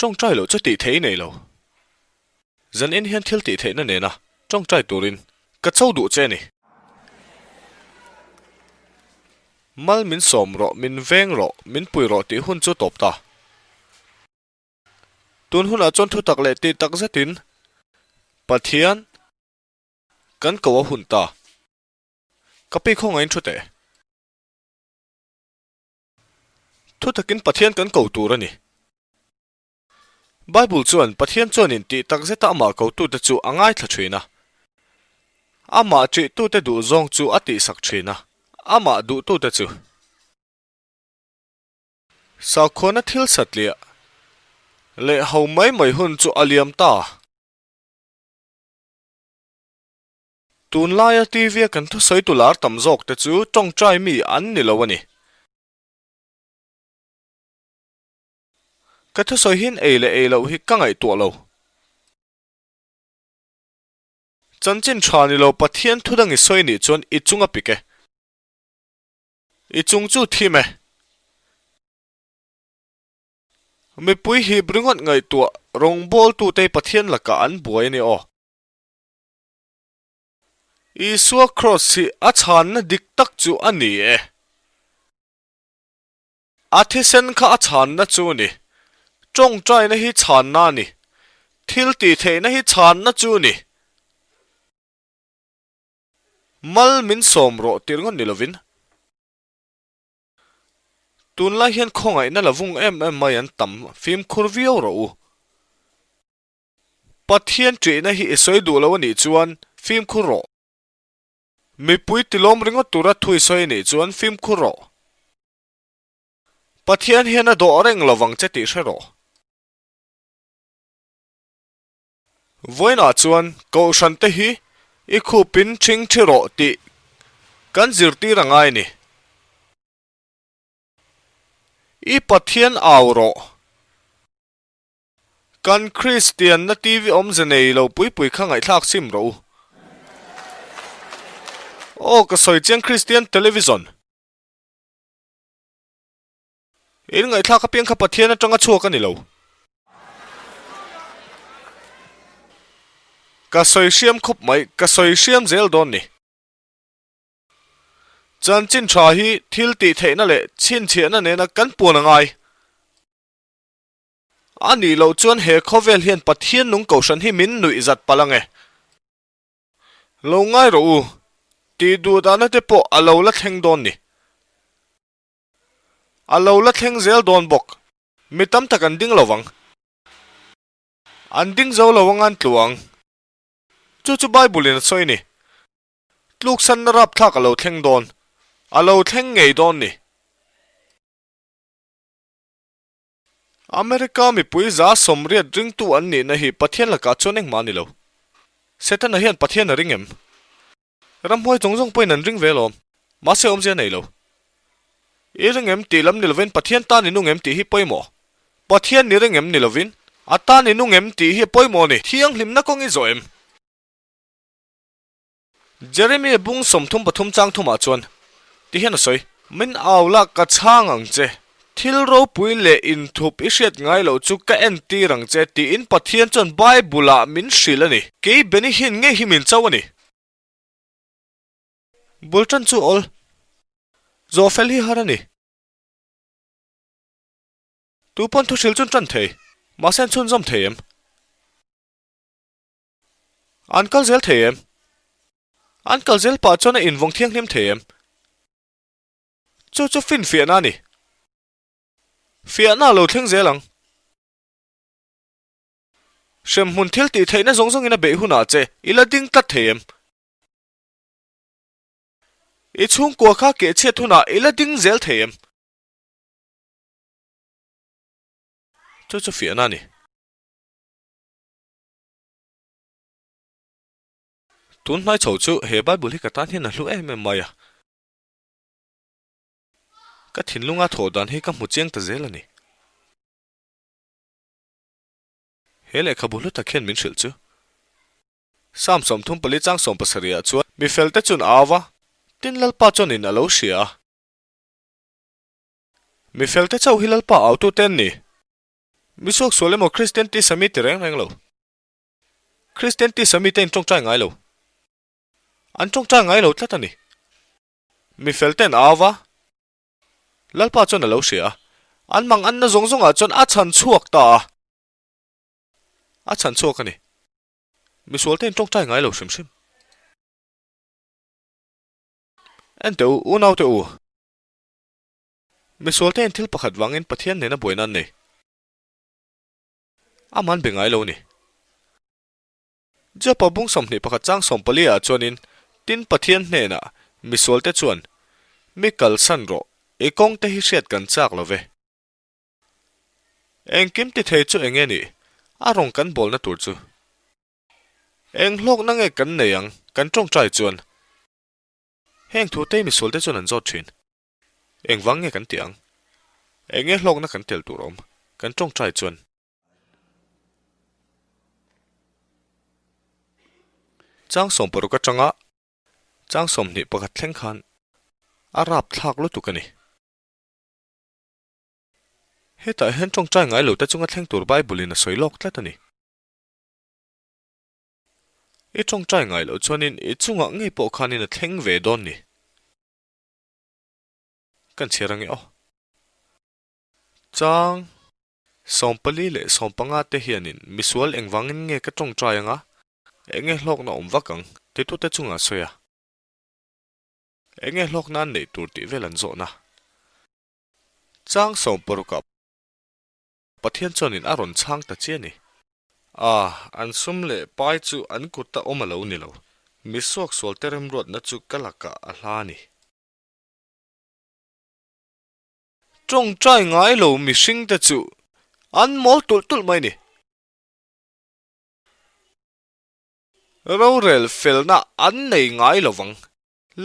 Ṭawngṭai loh chu tih theih i nei lo. Zanin hian thil tih theihna nena ṭawngṭai turin ka cho duh che a ni. Mal min sawm rawh, min veng rawh, min pui rawh tih hun chu tawp ta. Tun hunah chuan thutak leh tih tak zetin Pathian kan ko a hun ta. Ka pi khawngaihin thu teh. Thutakin Pathian kan ko tur a ni. Bible chuan Pathian chuanin tih tak zeta amah kotute chu a ngaithla thin a. Amah ṭihtute duhzawng chu a tihsak thin a, amah duhtute chu. Sakhuana thil satliah leh ho mai mai hun chu a liam ta. Tunlaia TV-a kan thusawi tu lar tam zawk te chu tawngtai mi an ni lo a ni. Ka thusawi hian ei leh ei loh hi ka ngaihtuah lo. Chanchin tha ni lo Pathian thu dang i sawi nih chuan i chung a pik e. I chung chu thim e. Mipui hip ringawt ngaihtuah rawngbawltute Pathian lakah an buai a ni aw. Isua Kraws hi a chhanna dik tak chu a ni e. A thisen kha a chhanna chu a ni. Tawngtaina hi chhanna a ni. Thil tihtheihna hi chhanna chu a ni. Mal min sawm rawh tir ngawt ni lovin. Tunlai hian khawngaihna la vung em em mai an tam fimkhur viau rawh u. Pathian ṭihna hi i sawi duh lo a nih chuan fimkhur rawh. Mipui tilawm ringawt tura thu i sawi a nih chuan fimkhur rawh. Pathian hian a dawh reng lovang che tih hre rawh. Vawiinah chuan Kohhran te hi i khupin ṭhing ṭhi rawh tih kan zirtir a ngai a ni. I Pathian au rawh. Kan Kristianna TV awmze nei lo pui pui kha ngaihthlak sim rawh u. Aw ka sawi chiang Kristian Television. In ngaihthlak apiang kha Pathian atanga chhuak a ni lo. Ka sawi hriam khawp mai, ka sawi hriam zel dawn ni. Chanchin tha hi thil tih theihna leh chhinchhiahna nena kan puan a ngai. A nih loh chuan he khawvel hian Pathian nung kohhran hi min nuih zat palh ange. Lo ngai rawh u, tih duh dahna te pawh a lo la thleng dawn ni. A lo la thleng zel dawn bawk. Mi tam tak an ding lo vang. An ding zo lo anga an tlu ang. Chu chu Bible in a sawi ni. Tluksanna rapthlak a lo thleng dawn. A lo thleng ngei dawn ni. America mipui 180 ringtu an nihna hi Pathian lakah chuan engmah a ni lo. Setana hian Pathian a ring em? Ramhuai zawng zawng pawhin an ring ve alawm. Mahse awmzia a nei lo. I ring em tih lam ni lovin Pathian tan i nung em tih hi pawimawh. Pathian i ring em ni lovin a tan i nung em tih hi a pawimawh a ni. Thianghlimna kawng i zawh em? Jeremia bung 33 chang thumah chuan ti hian a sawi. Min au la ka chhang ang che, thil ropui leh inthup i hriat ngai loh chu ka entir ang che tiin Pathian chuan Bible-ah min hrilh a ni. Kei Benny Hinn ngei hi min cho a ni. Bul tan chu awl. Zawhfel hi har a ni. Tu pawn thu hrilh chuan tan thei, mahse an chhunzawm thei em? An kal zel thei em? An kal zel pah chuan a invawng thianghlim thei em? Chu chu finfiahna a ni. Fiahna a lo thleng zel ang. Hremhmun thil tih theihna zawng zawngin a beih hunah che i la ding tlat thei em? I chhungkua kha kehchhiat hunah i la ding zel thei em? Chu chu fiahna a ni. Tun hmai chho chu he Bible hi ka tan hian a hlu em em mai a. Ka thinlunga thawh dan hi ka hmu chiang ta zel a ni. He lehkhabu hlu tak hian min hrilh chu. Psalm 34 chang 70 ah chuan mi felte chuan a au va, tin Lalpa chuanin a lo hria a. Mi felte chauh hi Lalpa autute an ni. Misuak sual emaw Kristian tisa mi ti reng reng lo. Kristian tisa mite in tawngtai ngai lo. An tawngtai ngai lo tlat a ni. Mi fel ten a au va. Lalpa chuan a lo hria a. An mang anna zawng zawngah chuan a chhan chhuak ta a. A chhan chhuak a ni. Misual te in tawngtai ngai lo hrim hrim. Enteh u, unaute u. Misual te in thil pakhat vangin Pathian nena buaina an nei. Amah an be ngai lo a ni. Jopa bung 21 chang 14 ah chuanin tin Pathian hnenah misual te chuan, Mi kalsan rawh, i kawng te hi hriat kan chak lo ve. Engkim ti thei chu eng nge nih? A rawng kan bawlna tur chu. Eng hlawkna nge kan nei ang kan tawngtai chuan? Heng thu te misual te chuan an zawt thin. Engvang nge kan tih ang? Eng nge hlawkna kan tel tur awm? Kan tawngtai chuan. Chang 60 atanga chang 21 thleng khan a rapthlak lutuk a ni. Hetah hian tawngtai ngai lo te chunga thleng tur Bible in a sawi lawk tlat a ni. I tawngtai ngai loh chuanin i chungah ngei pawh khanin a thleng ve dawn ni. Kan chhiar ange aw. Chang 14 leh 15 te hianin misual engvangin nge ka tawngtai anga enge hlawkna awm vak ang titute chungah a sawi a. Enge hlawkna an neih tur tih vel an zawhna. Chang 16 ah Pathian chuanin a rawn chhang ta che a ni. A, an sum leh pai chu an kut a awm a lo ni lo. Mi suaksualte remruatna chu ka lakah a hla a ni. Tawngtai ngai lo mihringte chu an mawl tulh tulh mai a ni. Rorel felna an nei ngai lo vang.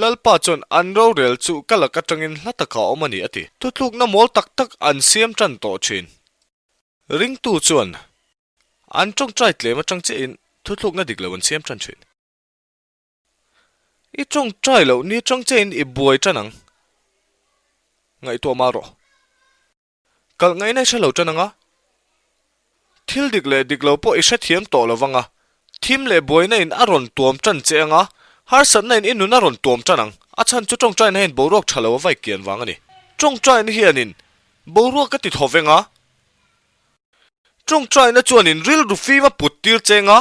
Lalpa chuan an rorel chu ka lak atangin hla taka awm a ni a ti. Thutlukna mawl tak tak an siam tan tawh thin. Ringtu chuan an tawngtai tlem atang chiahin thutlukna dik lo an siam tan thin. I tawngtai loh ni atang chiahin i buai tan ang. Ngaihtuah mah rawh. Kalh ngaihna i hre lo tan anga, thil dik leh dik lo pawh i hrethiam tawh lo vanga, thim leh buaina in a rawn tuam tan che anga, harsatna in i nun a rawn tuam tan ang. A chhan chu tawngtaina hian boruak tha lo a vai kian vang a ni. Tawngtaina hianin boruak a ti thaw veng a, tawngtaina chuanin rilru fim a put tir che anga,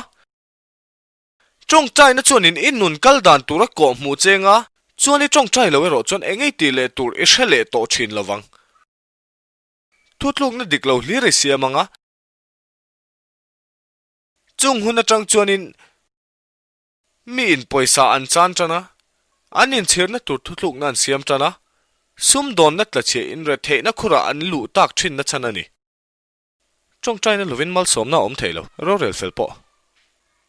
Tawngtaina chuanin i nun kal dan tur a kawh hmuh che nga, chuan i tawngtai lo erawh chuan eng ei tih leh tur i hre leh tawh thin lo vang. Thutlukna dik lo hlir i siam ang a. Chung hun atang chuanin mi in pawisa an chan tan a, an inchhirna tur thutlukna an siam tan a, sumdawnna tlachhia inretheihna khurah an luh tak thinna chhan a ni. Tawngtaina lovin malsawmna a awm thei lo, rorel fel pawh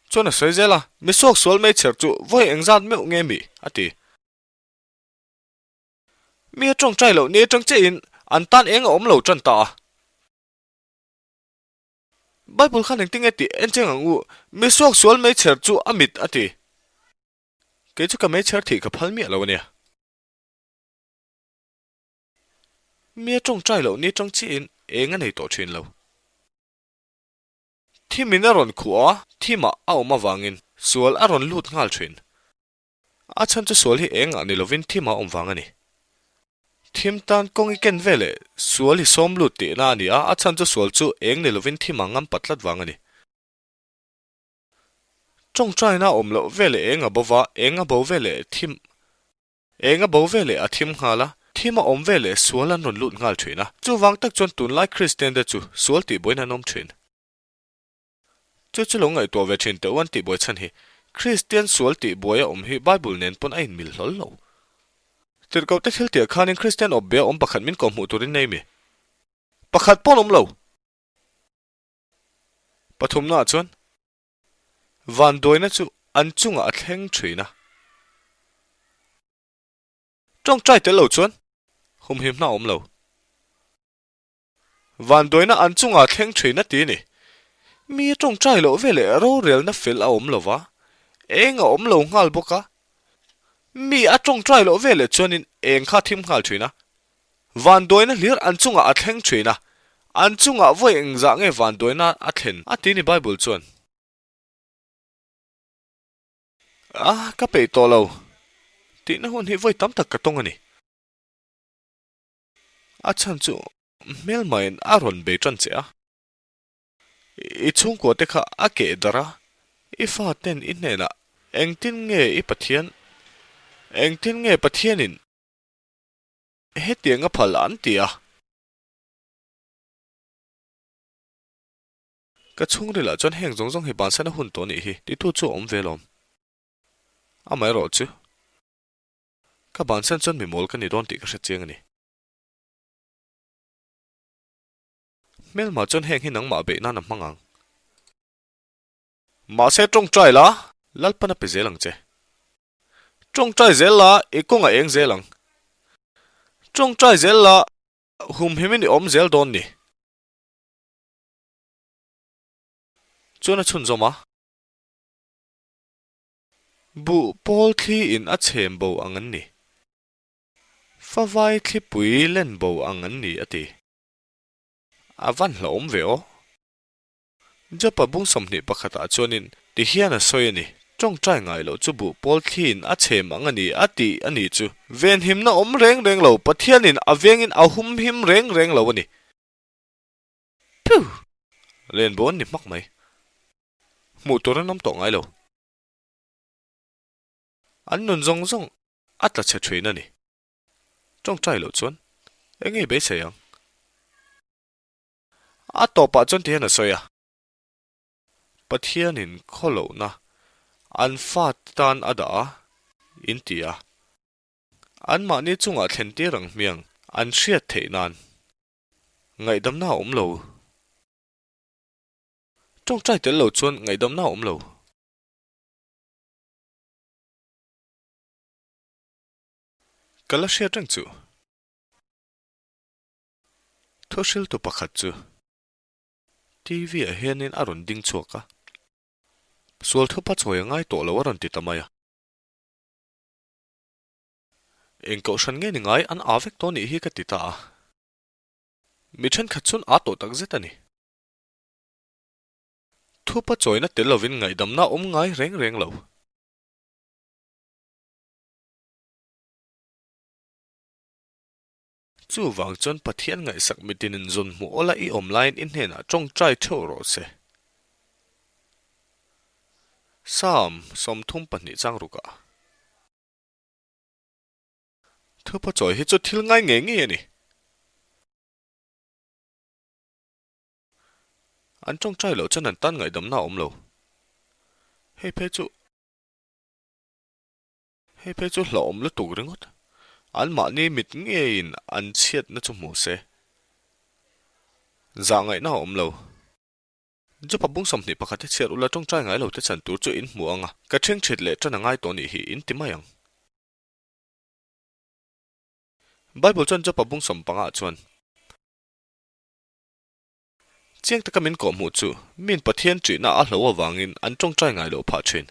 chuan a sawi zel a, mi suak sual meichher chu vawi engzat meuh nge mi? a ti. Mi a tawngtai loh ni atang chiahin an tan eng a awm lo tan ta a. Bible khan engtin nge tih en cheng ang u, mi suak sual meichher chu a mit a ti. Kei chu ka meichher thih ka phal miah lo a nia. Mi a tawngtai loh ni tang chiahin eng a nei tawh thin lo. Thimin a rawn khuh a, thimah a awm avangin sual a rawn lut nghal thin. A chhan chu sual hi engah ni lovin thimah a awm vang a ni. Thim tan kawng i ken veleh sual hi sawm lut tihna a ni a, a chhan chu sual chu eng ni lovin thimah ngam pat tlat vang a ni. Tawngtaina a awm loh veleh eng a bo va, eng a bo veleh thim Eng a bo ve leh a thim nghal a, thim a awm ve leh sual an rawn lut nghal thin a. Chuvang tak chuan tunlai Kristian te chu sual tihbuain an awm thin. Chu chu lo ngaihtuah ve thin teh u an tihbuai chhan hi Kristian sual tihbuai a awm hi Bible nen pawn a inmil hlawl lo. Tirhkoh te thil tih ah khanin Kristian awp bia awm pakhat min kawhhmuh turin nei mi pakhat pawn awm lo. Pathumna ah chuan Vanduaina chu an chungah a thleng thin a. Tawngtai tel lo chuan humhimna a awm lo. Vanduaina an chungah a thleng thin a ti ni. Mi a tawngtai loh veleh rorelna fel a awm lo va, eng a awm lo nghal bawk a. Mi a tawngtai loh veleh chuanin eng kha a thim nghal thin a. Vanduaina hlir an chungah a thleng thin a. An chungah vawi engzah nge vanduaina a thlen a ti ni Bible chuan. A, ka peih tawh lo. Tihna hun hi vawi tam tak ka tawng a ni. A chhan chu hmelmain a rawn bei tan che a. I chhungkua te kha a keh darh a, i fa ten i hnenah engtin nge i Pathian, engtin nge Pathianin hetiang a phal an ti a. Ka chhungrilah chuan heng zawng zawng hi bansan a hun tawh nih hi titu chu a awm ve lawm. Amaherawh chu ka bansan chuan mi mawl ka ni dawn tih ka hre chiang a ni. Hmelma chuan heng hi nangmah beih nan a hmang ang. Mahse tawngtai la, Lalpan a pe zel ang che. Tawngtai zel la, i kawng a eng zel ang. Tawngtai zel la, humhimin i awm zel dawn ni. Chuan a chhunzawm a. Buh pawl thli in a chhem bo ang an ni. Favai thlipui len bo ang an ni a ti. A van hlauhawm ve aw. Jopa bung 21 ah chuanin ti hian a sawi a ni, Tawngtai ngai loh chu buh pawl thliin a chhem ang a ni a tih a ni chu. Venhimna awm reng reng lo, Pathianin a vengin a humhim reng reng lo a ni. Phew! Len bo an ni hmak mai. Hmuh tur an awm tawh ngai lo. An nun zawng zawng a tla chhe thin a ni. Tawngtai loh chuan eng nge beisei ang? A tawpah chuan ti hian a sawi a, Pathianin khawlohna an fate tan a dah a, in ti a. Anmahni chungah thlen tir ang hmiang an hriat theih nan ngaihdamna a awm lo. Tawngtai tel lo chuan ngaihdamna a awm lo. Ka la hriat reng chu. Thuhriltu pakhat chu TV ah hianin a rawn ding chhuak a, Sual thupa chawi a ngai tawh lo a rawn ti ta mai a. Eng kohhran nge ni ngai an aa vek tawh nih hi ka ti ta a. Mi thenkhat chuan aa tawh tak zet a ni. Thupa chawina tel lovin ngaihdamna a awm ngai reng reng lo. Chuvang chuan Pathian ngaihsak mitinin zawn hmuh awla i awm laiin i hnenah tawngtai theuh rawh se. Psalm 32 chang rukah. Thupa chawi hi chu thil ngai ngei ngei a ni. An tawngtai loh chuan an tan ngaihdamna a awm lo. Hei phei chu. Hei phei chu hlauhawm lutuk ringawt. Anmahni mit ngeiin an chhiatna chu hmu se. Zah ngaihna a awm lo. Jopa bung 21 hi chhiar ula tawngtai ngai lo te chan tur chu in hmu ang a, ka ṭhingṭhit leh ṭan a ngai tawh nih hi in ti mai ang. Bible chuan Jopa bung 15 ah chuan. Chiang taka min kawhhmuh chu min Pathian ṭihna a hlo avangin an ṭawngṭai ngai loh phah ṭhin.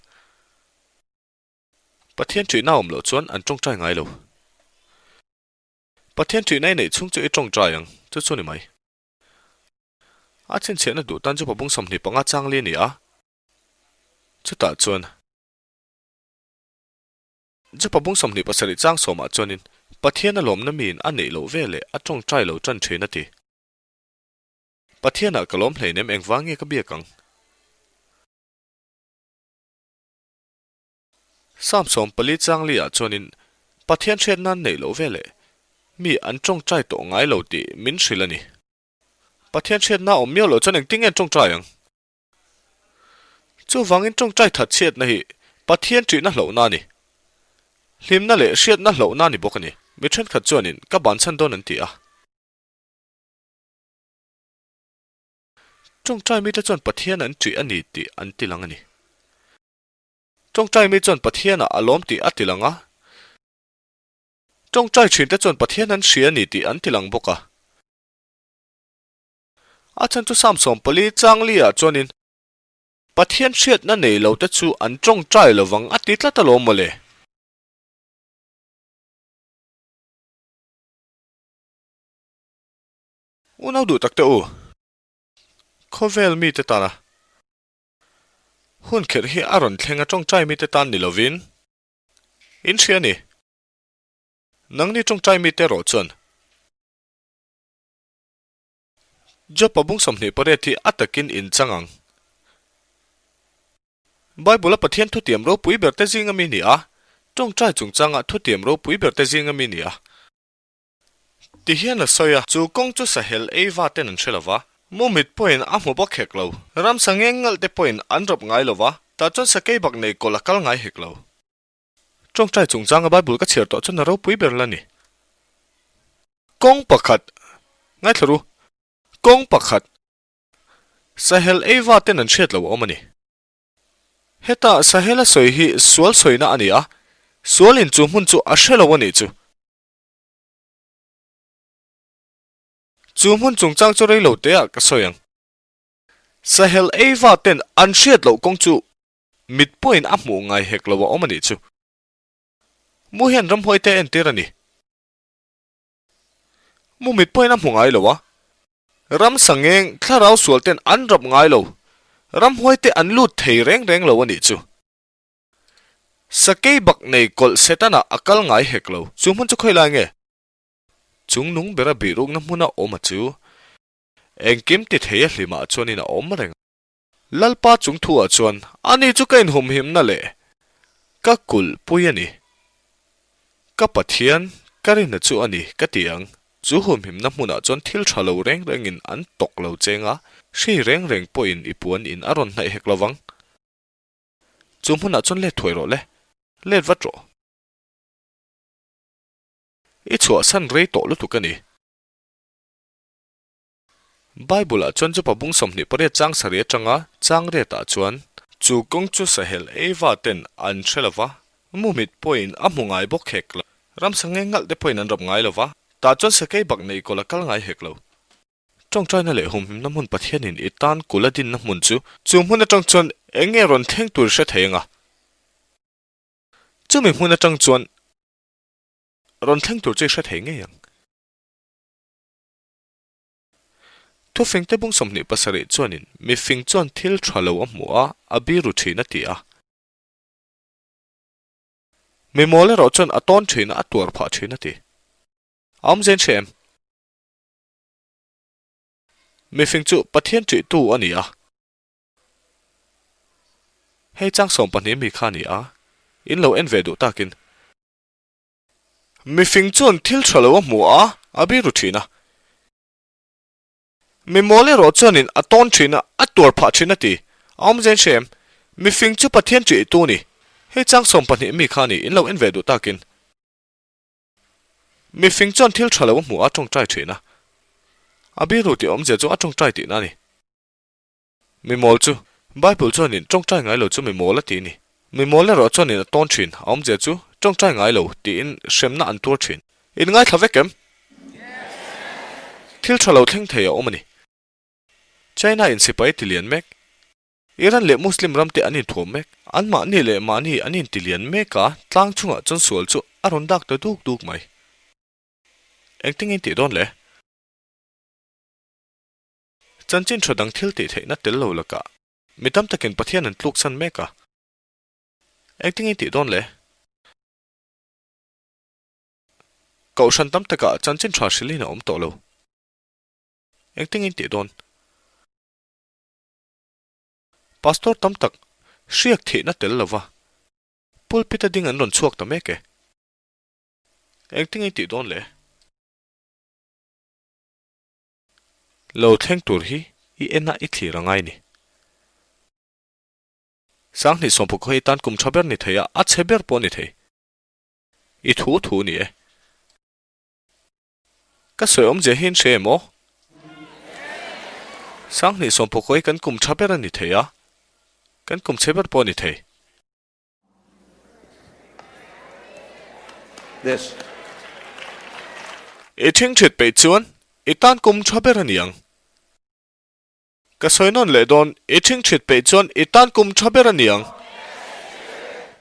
Pathian ṭihna awm loh chuan an ṭawngṭai ngai lo. Pathian ṭihna i neih chhung chu i ṭawngṭai ang, chu chu ni mai. A chhinchhiahna duh tan chu pabung 25 chang li a ni a, chutah chuan chu pabung 27 chang sawmah chuanin Pathian a lawmna miin a neih loh veleh a ṭawngṭai lo ṭan ṭhin a ti. Pathianah ka lawm hleinem engvang nge ka biak ang? Psalm 14 chang li ah chuanin Pathian hriat nan neih loh veleh mi an tawngtai tawh ngai lo tih min hrilh a ni. Pathian hriatna a awm miau loh chuan engtin nge an tawngtai ang? Chuvangin tawngtai that chhiatna hi Pathian ṭihna hlauhna a ni. Hlimna leh hriatna hlauhna a ni bawk a ni. Mi thenkhat chuanin ka banchhan dawn an ti a. Tawngtai mite chuan Pathian an ṭih a ni tih an ti lang a ni. Tawngtai mi chuan Pathianah a lawm tih a ti lang a. Tawngtai ṭhinte chuan Pathian an hria a ni tih an ti lang bawk a. A chhan chu Psalm 14 chang li ah chuanin Pathian hriatna nei lo te chu an tawngtai lovang a ti tlat alawm mawle. Unau duh tak te u, khawvel mite tana hun kherh hi a rawn thleng a tawngtai mite tan ni lovin in hria a ni. Nangni tawngtai mite erawh chuan Jopa bung 28 hi a takin in chang ang. Bible-a Pathian thutiam ropui berte zinga mi ni a, tawngtai chungchanga thutiam ropui berte zinga mi ni a. Ti hian a sawi a, chu kawng chu sahel ei va ten an hre lo va, mumit pawhin a hmu bawk hek lo, ramsa ngeng ngalh te pawhin an rawp ngai lo va, tah chuan sakei bak nei kawlh a kal ngai hek lo. Tawngtai chungchanga Bible ka chhiar tawh chuan a ropui ber la ni. Kawng pakhat, ngaithla ru, kawng pakhat, Sahel ei va ten an hriat lo a awm a ni. Heta Sahel a sawi hi sual sawina a ni a, sualin chu hmun chu a hre lo a nih chu. Chu hmun chungchang chu rei lo teah ka sawi ang. Sahel ei va ten an hriat loh kawng chu mit pawhin a hmuh ngai hek lo a awm a nih chu. Mu hian ramhuai te entir a ni. Mu mit pawhin a hmu ngai lo a. Ramsa ngeng thlarau sual ten an rap ngai lo. Ramhuai te an lut thei reng reng lo a nih chu. Sakei bak nei kawlh Setana a kal ngai hek lo. Chu hmun chu khawi lai nge? Chung nung bera bihrukna hmuna awm a chu. Engkim ti thei a hlimah chuanin a awm reng a. Lalpa chung thu ah chuan ani chu ka inhumhimna leh ka kulh pui a ni. Ka Pathian, ka rinna chu a ni ka ti ang. Chu humhimna hmunah chuan thil tha lo reng rengin an tawk lo cheng a, hri reng reng pawhin i puan in a rawn hnaih hek lo vang. Chu hmunah chuan let thuai rawh le, let vat rawh. I chhuahsan rei tawh lutuk a ni. Bible-ah chuan Jopa bung 28 chang sarih atanga chang riatah chuan. Chu kawng chu sahel ei va ten an hre lo va, mumit pawhin a hmu ngai bawk hek lo. Ramsa nge ngalh te pawhin an rawp ngai lo va, tah chuan sakei bak nei kawl a kal ngai hek lo. Tawngtaina leh humhimna hmun Pathianin i tan kul a dinna hmun chu, chu hmun atang chuan eng nge rawn thleng tur i hre thei anga? Chumi hmun atang chuan rawn thleng tur chu i hre thei ngei ang. Thufingte bung 27 chuanin mifing chuan thil tha lo a hmu a, a biru thin a ti a. Mi mawl erawh chuan a tawn thin a, a tuar phah thin a ti. A awm zen hre em? Mifing chu Pathian ṭihtu a ni a. Hei chang 12 mi kha a ni a, in lo en ve duh takin. Mifing chuan thil tha lo a hmu a, a biru thin a. Mi mawl erawh chuanin a tawn thin a, a tuar phah thin a ti. A awm zen hre em? Mifing chu Pathian ṭihtu a ni. Hei chang 12 mi kha a ni, in lo en ve duh takin. Mifing chuan thil tha lo a hmu a, a tawngtai thin a. A biru tih awmzia chu a tawngtai tihna a ni. Mi mawl chu, Bible chuanin tawngtai ngai lo chu mi mawl a ti a ni. Mi mawl erawh chuanin a tawn thin, a awmzia chu tawngtai ngai lo tiin hremna an tuar thin. In ngaithla vek em? Thil tha lo thleng thei a awm a ni. China in sipai ti lian mek. Iran leh Muslim ram te an inthuam mek. Anmahni leh mahni an inti lian mek a, tlang chungah chuan sual chu a rawn dak ta duk duk mai. Engtin nge in tih dawn le? Chanchin tha dang thil tih theihna tel lo lakah mi tam takin Pathian an tluksan mek a. Engtin nge tih dawn le? Kohhran tam takah chanchin tha hrilhin a awm tawh lo. Engtin nge tih dawn? Pastor tam tak hriak thihna tel lova pulpit a ding an rawn chhuak ta mek e. Engtin nge tih dawn le? Lo thleng tur hi i en a i thlir a ngai ni. 2016 hi tan kum tha ber ni thei a, a chhe ber pawh ni thei. I thu thu ni e. Ka sawi awmzia hi in hre em aw? 2016 hi kan kum tha ber a ni thei a, kan kum chhe ber pawh ni thei. This. I ṭhingṭhit peih chuan i tan kum ṭha ber a ni ang. Ka sawi nawn leh dawn, i ṭhingṭhit peih chuan i tan kum ṭha ber a ni ang.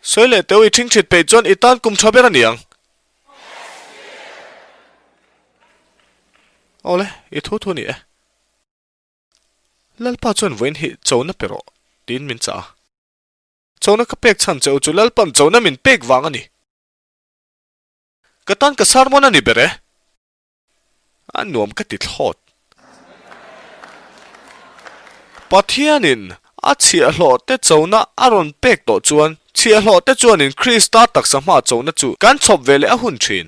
Sawi leh teu i ṭhingṭhit peih chuan i tan kum ṭha ber a ni ang. Awle, i thu thu ni e. Lalpa chuan vawiin hi chona pe rawh, tiin min chah a. Chona ka pek chhan che u chu Lalpa'n chona min pek vang a ni. Ka tan ka sermon a ni ber e. A nuam ka ti thlawt. Pathianin a chhiahhlawh te chona a rawn pek tawh chuan chhiahhlawh te chuanin Krista taksa hmaa chona chu kan chhawp ve leh a hun thin.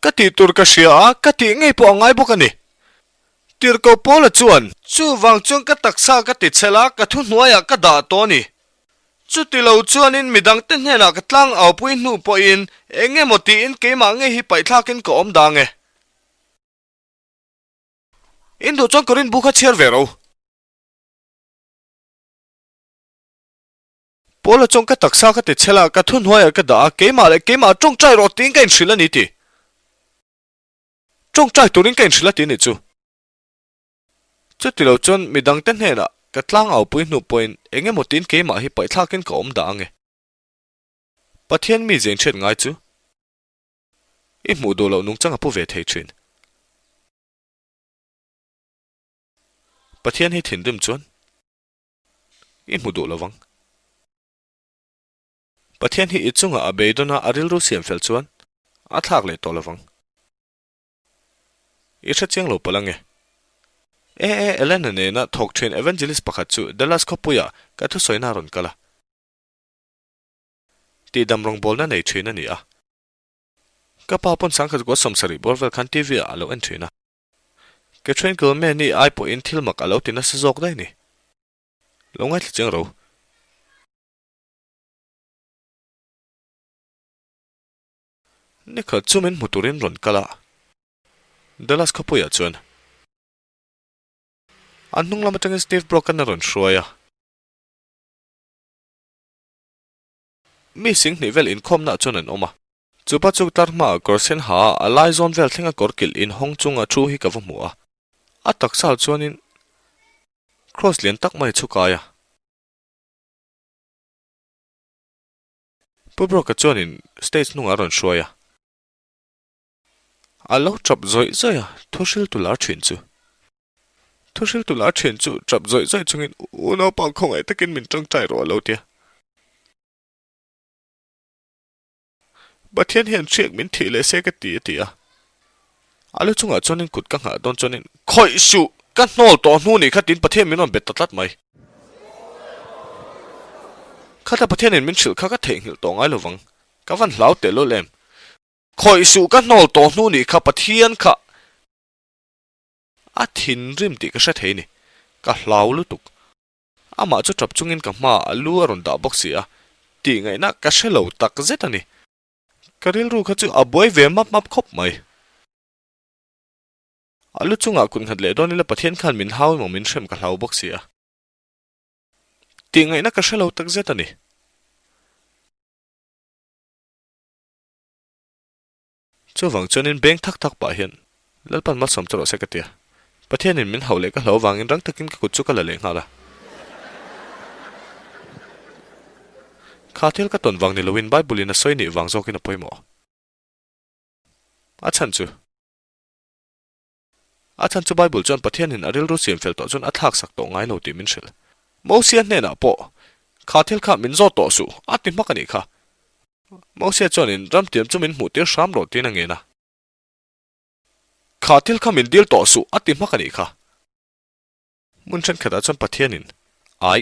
Ka tih tur ka hria a, ka tih ngei pawh a ngai bawk a ni. Tirhkoh Paula chuan, Chuvang chuan ka taksa ka ti chhel a, ka thuhnuaiah ka dah tawh a ni. Chuti lo chuanin midangte hnenah ka tlang aupui hnu pawhin eng emaw tiin keimah ngei hi paihthlakin ka awm dang e. In duh chuan Korin bu kha chhiar ve ro. Paula chuan ka taksa ka ti chhel a, ka thuhnuaiah ka dah a, keimah leh keimah tawngtai rawh tiin ka inhrilh a ni ti. Tawngtai turin ka inhrilh a ti nih chu. Chuti lo chuan midangte hnenah ka tlang aupui hnu pawhin eng emaw tiin keimah hi paihthlakin ka awm dah ange. Pathian mi zeng hriat ngai chu i hmuh duh loh nungchang a pu ve thei thin. Pathian hi thinrim chuan i hmu duh lovang. Pathian hi i chungah a beidawn a, a rilru siam fel chuan a thlak leh tawh lovang. I hre chiang lo palh ange. E e Elena nena thawk thin evangelist pakhat chu Dallas khawpuiah ka thusawina a rawn kal a. Tihdam rawngbawlna nei thin a ni a. Ka pa pawn sangkhat kua 70 bawr vel khan TV ah a lo en thin a. Catherine Kilmeni ai pawhin thil mak a lo ti nasa zawk daih ni. Lo ngaithla chiang ro. Nikhat chu min hmu turin rawn kal a, Dallas khawpuiah chuan an hnung lam atangin Steve Brock-a'n a rawn hruai a. Mi singhnih vel inkhawmnaah chuan an awm a. Chupa chu tlar hmaah kawr sen ha a, a lai zawn vel thlenga kawr kilh inhawng chunga thu hi ka va hmu a. A taksa chuanin Cross lian tak mai a chhukai a. Pu Brock-a chuanin stage hnungah a rawn hruai a. A lo tap zawih zawih a, thu hriltu lar thin chu. Thu hriltu lar thin chu tap zawih zawih chungin U naupang khawngaih takin min tangtai rawh a lo ti a. Pathian hian hriak min thih leh se ka ti a ti a. A lu chungah chuanin kut ka nghah dawn chuanin Khawih suh! Ka hnawl tawh hnu nih kha tiin Pathian min rawn bet ta tlat mai. Khata Pathianin min hrilh kha ka theihnghilh tawh ngai lovang. Ka van hlau tehlul em? Khawih suh ka hnawl tawh hnu nih kha Pathian kha a thinrim tih ka hre thei ni. Ka hlau lutuk. Amah chu tap chungin ka hmaah a lu a rawn dah bawk si a, tih ngaihna ka hre lo tak zet a ni. Ka rilru kha chu a buai ve map map khawp mai. A lu chungah kut nghat leh dawn ila Pathian khan min hau emaw min hrem ka hlau bawk si a. Tih ngaihna ka hre lo tak zet a ni. Chuvang chuanin beng thak thak pah hian Lalpan malsawm chu rawh se ka ti a. Pathianin min hauh leh ka hlau avangin rang takin ka kut chu ka la leh nghal a. Kha thil ka tawn vang ni loin Bible-in a sawi nih vang zawkin a pawimawh. A chhan chu. A chhan chu Bible chuan Pathianin a rilru siam fel tawh chuan a thlak sak tawh ngai lo tih min hrilh. Mosia hnenah pawh, Kha thil kha min zawt tawh suh, a ti hmak a nih kha. Mosia chuanin ramtiam chu min hmuh tir hram rawh tiin a ngen a. Kha thil kha min dil tawh suh, a ti hmak a nih kha. Hmun thenkhatah chuan Pathianin ai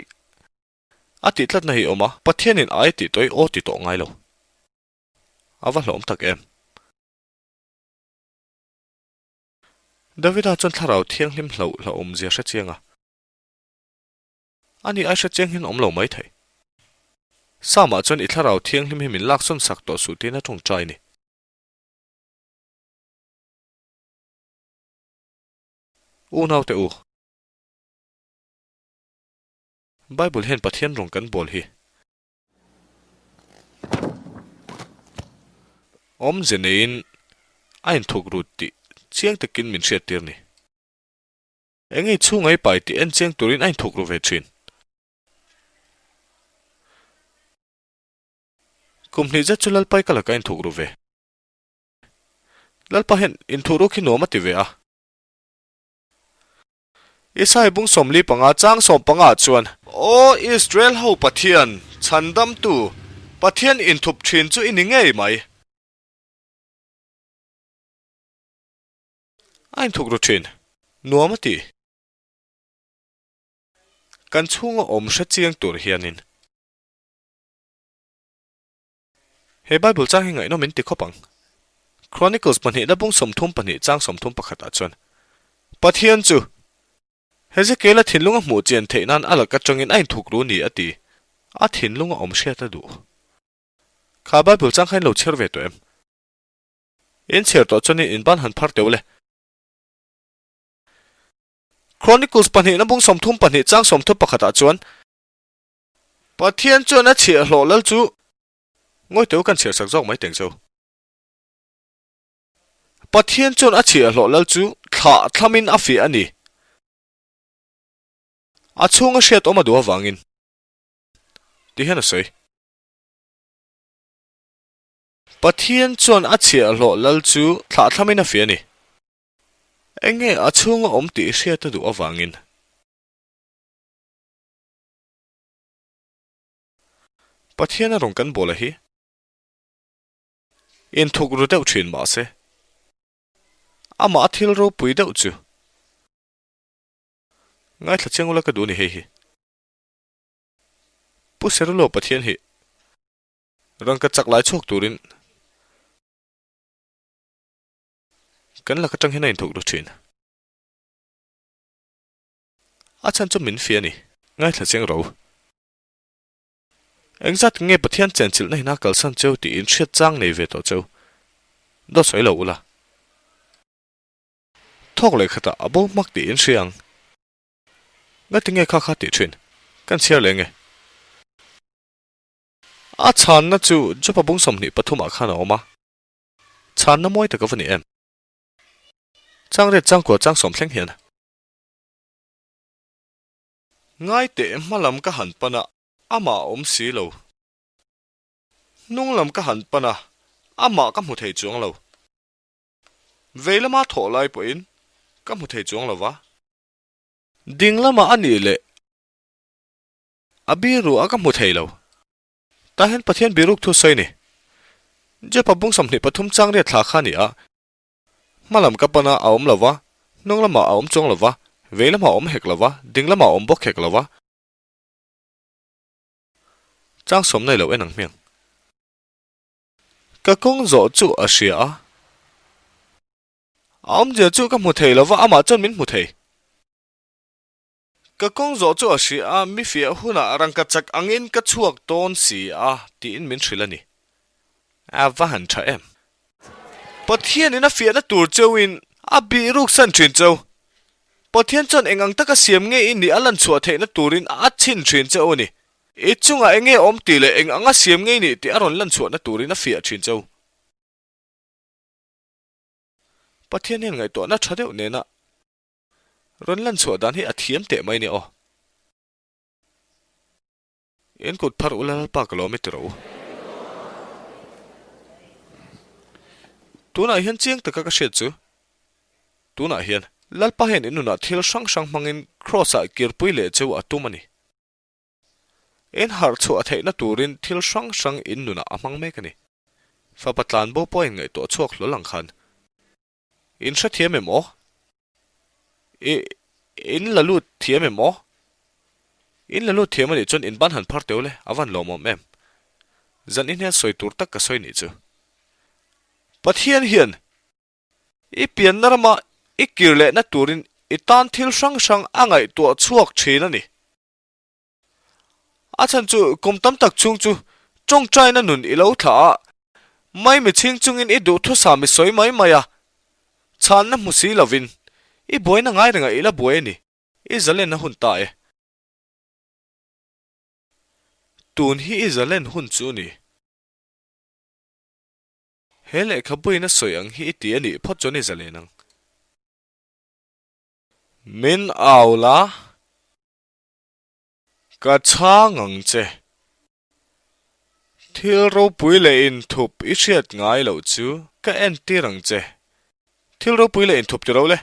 a tih tlatna hi a awm a, Pathianin ai a tih tawh hi aw ti tawh ngai lo. A va hlawm tak em? Davida chuan thlarau thianghlim hlauh hlauhawmzia hre chiang a. Ani ai hre chiang hian awm lo mai thei. Sama chuan i thlarau thianghlim hi min laksawn sak tawh suh tiin a tawngtai a ni. Unaute u. Bible hian Pathian rawng kan bawl hi. Awmze neiin a inthuk rut tih chiang takin min hriattir ni. Eng ei chhung ei pai tih en chiang turin a inthuk ru ve thin. Kum hnih zet chu Lalpai ka lakah a inthuk ru ve. Lalpa hian inthuk ruk hi nuam a ti ve a. Isai bung 45 chang 15 chuan. Aw Israel ho Pathian, chhandamtu, Pathian inthup thin chu i ni ngei mai. A inthuk ru thin. Nuam a ti. Kan chhunga awm hre chiang tur hianin. He Bible chang hi ngaihnawm in ti khawp ang. Chronicles pahnihna bung 32 chang 31 ah chuan, Pathian chu Hezekiel-a thinlung a hmuh chian theih nan a lak atangin a inthuk ru ni a ti. A thinlung a awm hriat a duh. Kha Bible chang kha in lo chhiar ve tawh em? In chhiar tawh chuanin in ban han phar teuh le. Chronicles pahnihna bung 32 chang 31 ah chuan, Pathian chuan a chhiahhlawh lal chu ngawi teu kan chhiarsak zawk mai teng chu. Pathian chuan a chhiahhlawh lal chu thlah thlamin a fiah a ni. A chhunga hriat awm a duh avangin ti hian a sawi. Pathian chuan a chhiahhlawh lal chu thlah thlamin a fiah a ni. Enge a chhunga awm tih hriat a duh avangin. Pathian a rawn kan bawl a hi. Inthuk ru deuh thin mah se. Amah a thil ropui deuh chu. Ngaithla chiang ula ka duh ni hei hi. Pu Serulo Pathian hi rangka chak lai chhuak turin kan lak atang hian a inthuk ru thin. A chhan chu min fi a ni. Ngaithla chiang ro. Engzat nge Pathian chenchilhna hina kalsan cheu tih in hriat chang nei ve tawh cheu? Dawt sawi lo ula. Thawk leh khatah a bo hmak tih in hria ang. Ngati nge kha kha tih thin? Kan chhiar leh nge? A chhanna chu Jopa bung 23 ah khan a awm a. Chhanna mawi tak a va ni em? Chang riat chang kua chang sawm thleng hian. Ngai teh hma lam ka han pan a, amah a awm si lo. Hnung lam ka han pan a, amah ka hmu thei chuang lo. Vei lama thawh lai pawhin ka hmu thei chuang lo va. Ding lamah a nih leh a biru a ka hmu thei lo. Tah hian Pathian biruk thu sawi ni. Jepa bung 23 chang riat thla kha a ni a. Hma lam ka pan a, a awm lo va, hnung lamah a awm chuang lo va, vei lamah a awm hek lo va, ding lamah a awm bawk hek lo va. Chang sawm nei lo en ang hmiang. Ka kawng zawh chu a hria a. A awmzia chu ka hmu thei lo va, amah chuan min hmu thei. Ka kawng zawh chu a hria a, mi fiah hunah rangka chak angin ka chhuak dawn si a, tiin min hrilh a ni. A va han tha em! Pathianin a fiahna tur cheuhin a bih ruksan thin cheu. Pathian chuan eng ang taka siam nge i nih a lan chhuah theihna turin a chhin thin cheu a ni. I chungah eng nge awm tih leh eng anga siam nge i nih tih a rawn lan chhuahna turin a fiah thin cheu. Pathian hian ngaihtuahna tha deuh nena Rawn lan chhuah dan hi a thiam teh mai nia aw. In kut phar ula Lalpa ka lawm i ti rawh u. Tunah hian chiang taka ka hriat chu, tunah hian Lalpa hian in nunah thil hrang hrang hmangin Kraws-ah kirpui leh cheu a tum a ni. In harh chhuah theihna turin thil hrang hrang in nunah a hmang mek a ni. Fapa tlanbo pawh a inngaihtuah chhuak hlawl ang khan. In hrethiam em aw? I, in la lut thiam em aw? In la lut thiam anih chuan in ban han phar teu le, a van lawmawm em? Zan in hian sawi tur tak ka sawi nih chu. Pathian hian i pianna rama i kir lehna turin i tan thil hrang hrang a ngaihtuah chhuak thin a ni. A chhan chu kum tam tak chhung chu tawngtaina nun i lo thlah a, mai mi chhing chungin i duhthusam i sawi mai mai a, chhanna hmu si lovin i buaina ngai rengah i la buai a ni, i zalenna hun ta e. Tun hi i zalen hun chu ni. He lehkhabuin a sawi ang hi i ti a nih phawt chuan i zalen ang. Min au la. Ka chhang ang che. Thil ropui leh inthup i hriat ngai loh chu ka entir ang che. Thil ropui leh inthup ti ro le.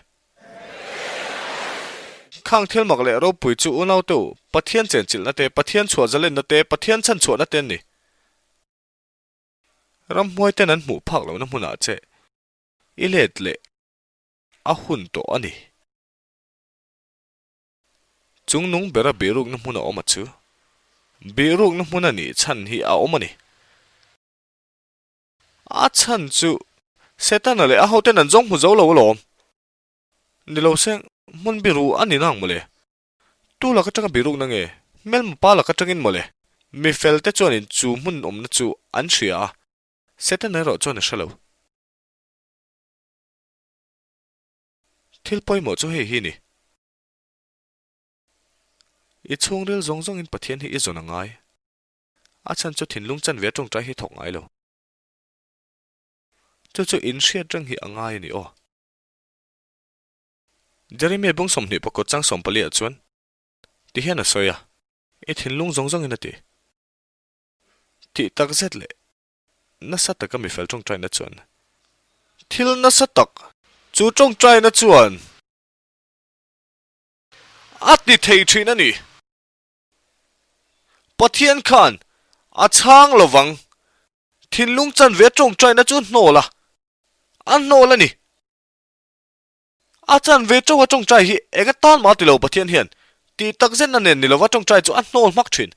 Khang thil mak leh ropui chu unaute u, Pathian chenchilhna te, Pathian chhuah zalenna te, Pathian chhanchhuahna te an ni. Ramhmuai ten an hmuh phak lohna hmunah che i let leh a hun tawh a ni. Chung nung bera bihrukna hmun a awm a chu bihrukna hmun a nih chhan hi a awm a ni. A chhan chu Setana leh a hoten an zawng hmu zo lo alawm. Ni lo se hmun biru a ni nang mawle. Tu lak atanga birukna nge? Hmelma pa lak atangin mawle. Mi fel te chuanin chu hmun awmna chu an hria a, Setana erawh chuan a hre lo. Thil pawimawh chu hei hi ni. I chhungril zawng zawngin Pathian hi i zawn a ngai. A chhan chu thinlung chanve tawngtai hi thawk ngai lo. Chu chu inhriat reng hi a ngai a ni aw. Jeremiah bung 20 pakawt chang 14 ah chuan ti hian a sawi a, I thinlung zawng zawngin a ti. Tih tak zet leh nasa taka mifel tawngtaina chuan thil nasa tak chu tawngtaina chuan a ti thei thin a ni. Pathian khan a chhang lovang thinlung chanve tawngtaina chu hnawl a, a hnawl a ni. A chanve teuh a tawngtai hi eng atan mah ti lo Pathian hian tih tak zetna nen ni lova tawngtai chu a hnawl hmak thin.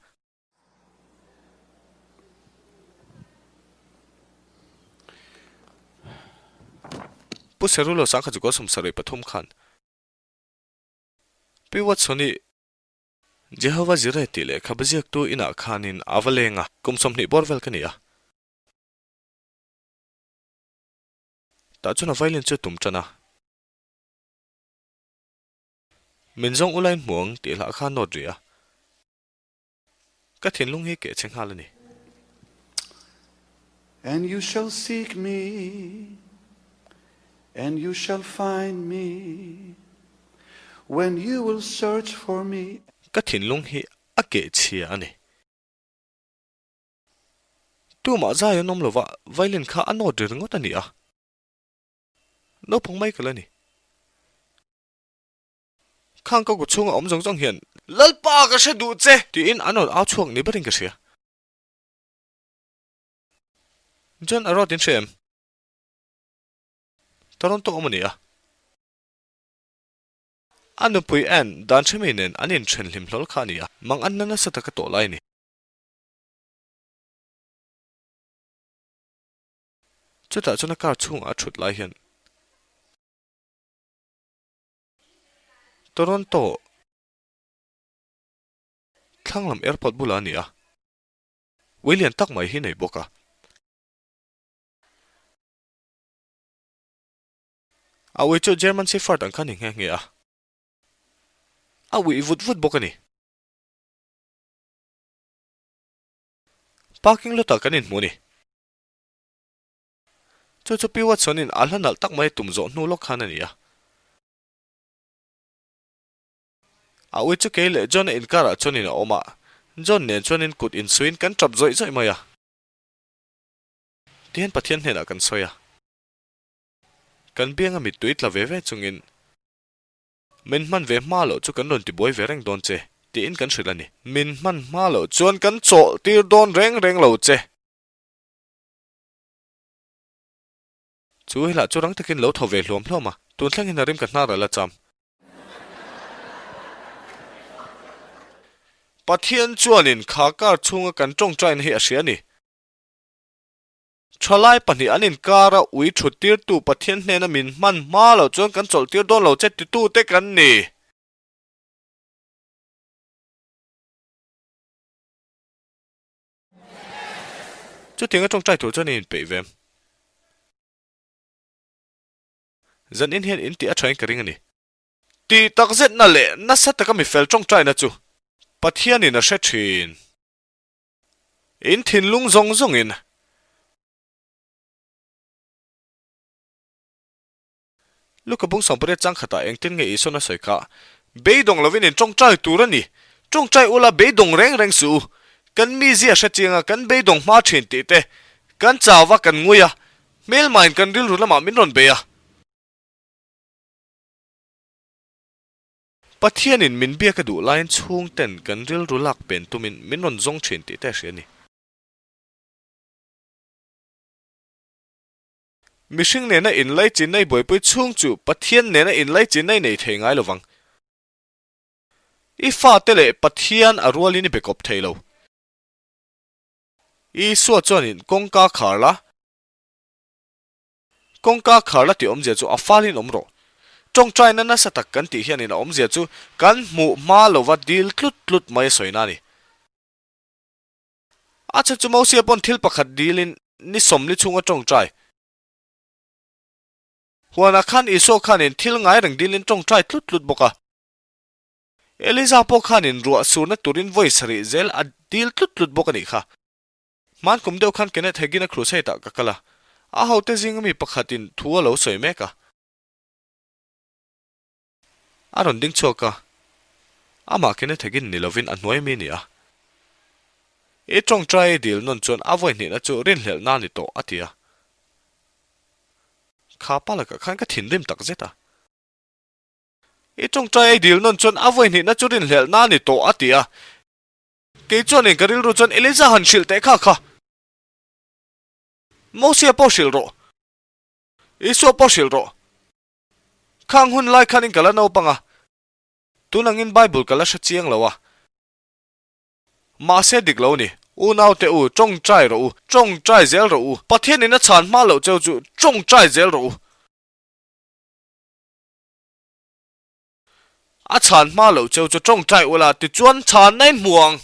Pu Serulo sangkhat chu goal 73 khan Pi Watson-i Jehovah Jireh tih lehkha biziaktu inah khanin a va leng a, kum 20 bawr vel ka ni a. Tah chuan a violin chu a tum tan a. Min zawng ulain hmu ang tih hlah kha a nawt rih a. Ka thinlung hi keh chhe nghal a ni. And you shall seek me, and you shall find me, when you will search for me. Ka thinlung hi a keh chhia a ni. Tumah zai an awm lova, violin kha a nawt ri ringawt a ni a. Naupang mai ka la ni. Khang ka kut chhunga awm zawng zawng hian, Lalpa ka hre duh che! Tiin an rawn au chhuak ni berin ka hria. John a rawt in hre em? Toronto awm a ni a. A nupui Ann dan hremi nen an inthen hlim hlawl kha a ni a, mang anna nasa taka tawh lai a ni. Chutah chuan a car chhungah a thut lai hian Toronto thlang lam airport bulah a ni a, ui lian tak mai hi nei bawk a. A ui chu German Shepherd ang kha a ni nghe nghe a, a uih vut vut bawk a ni. Parking lot ah kan inhmu a ni. Chu chu Pi Watson in a hla nalh tak mai tum zawh hnu lawk khan a ni a. A ui chu kei leh John a inkarah chuan in a awm a, John nen chuan in kut insuiin kan tap zawih zawih mai a. Tihian Pathian hnenah kan sawi a. Kan bianga mittui tla ve ve chungin. Min hman ve hma loh chu kan rawn tibuai ve reng dawn che, tiin kan hrilh a ni. Min hman hma loh chuan kan chawlh tir dawn reng reng lo che. Chu helah chu rang takin lo thaw ve hluam hluam a, tun thlengin a rim ka hnar a la cham. Pathian chuanin kha kar chhunga kan tawngtaina hi a hria a ni. Thalai pahnih an inkar a ui thut tirtu Pathian hnena min hman hma loh chuan kan chawlh tir dawn lo che titute kan ni. Chutiang a tawngtai tur chuan i inpeih ve em? Zan in hian in tih a thain ka ring a ni. Tih takzetna leh nasa taka mifel tawngtaina chu Pathianin a hre thin. In thinlung zawng zawngin. Luka bung 18 chang khatah engtin nge Isua'n a sawi kha? Beidawng lovin in tawngtai tur a ni. Tawngtai ula beidawng reng reng suh u. Kan mizia hre chianga kan beidawng hma thin tih te, kan chau va kan ngui a, hmelmain kan rilru lamah min rawn bei a. Pathianin min biak a duh laiin chhungten kan rilru lak pen tumin min rawn zawng thin tih te a hria a ni. Mihring nena inlaichinna i buaipui chhung chu Pathian nena inlaichinna i nei thei ngai lo vang. I fate leh Pathian a rualin i be kawp thei lo. Isua chuanin kawngka khar la. Kawngka khar la tih awmzia chu a falin awm rawh. Tawngtaina nasa tak kan tih hianin a awmzia chu kan hmuh hma lova dil tlut tlut mai a sawina a ni. A chhan chu Mosia pawn thil pakhat dilin ni 40 chhunga tawngtai. Huanah khan Isua khanin thil ngai reng dilin tawngtai tlut tlut bawk a. Eliza pawh khanin ruah surna turin vawi sarih zel a dil tlut tlut bawk a nih kha. Hman kum deuh khan Kenneth Hagin-a crusade-ah ka kal a, a hote zinga mi pakhatin thu a lo sawi mek a. A rawn ding chhuak a, amah Kenneth Hagin ni lovin a hnuai mi a ni a. I tawngtai i dil nawn chuan a vawi hnihna chu rinhlelhna a ni tawh, a ti a. Kha pa lakah khan ka thinrim tak zet a. I tawngtai i dil nawn chuan a vawi hnihna chu rinhlelhna a ni tawh, a ti a. Kei chuanin ka rilru chuan Eliza han hrilh teh kha kha. Mosia pawh hrilh rawh. Isua pawh hrilh rawh. Khang hun lai khanin ka la naupang a, tun angin Bible ka la hre chiang lo a. Mahse dik lo ni, unaute u, tawngtai rawh u, tawngtai zel rawh u, Pathianin a chhan hma loh cheu chu tawngtai zel rawh u. A chhan hma loh cheu chu tawngtai ula tichuan chhanna in hmu ang.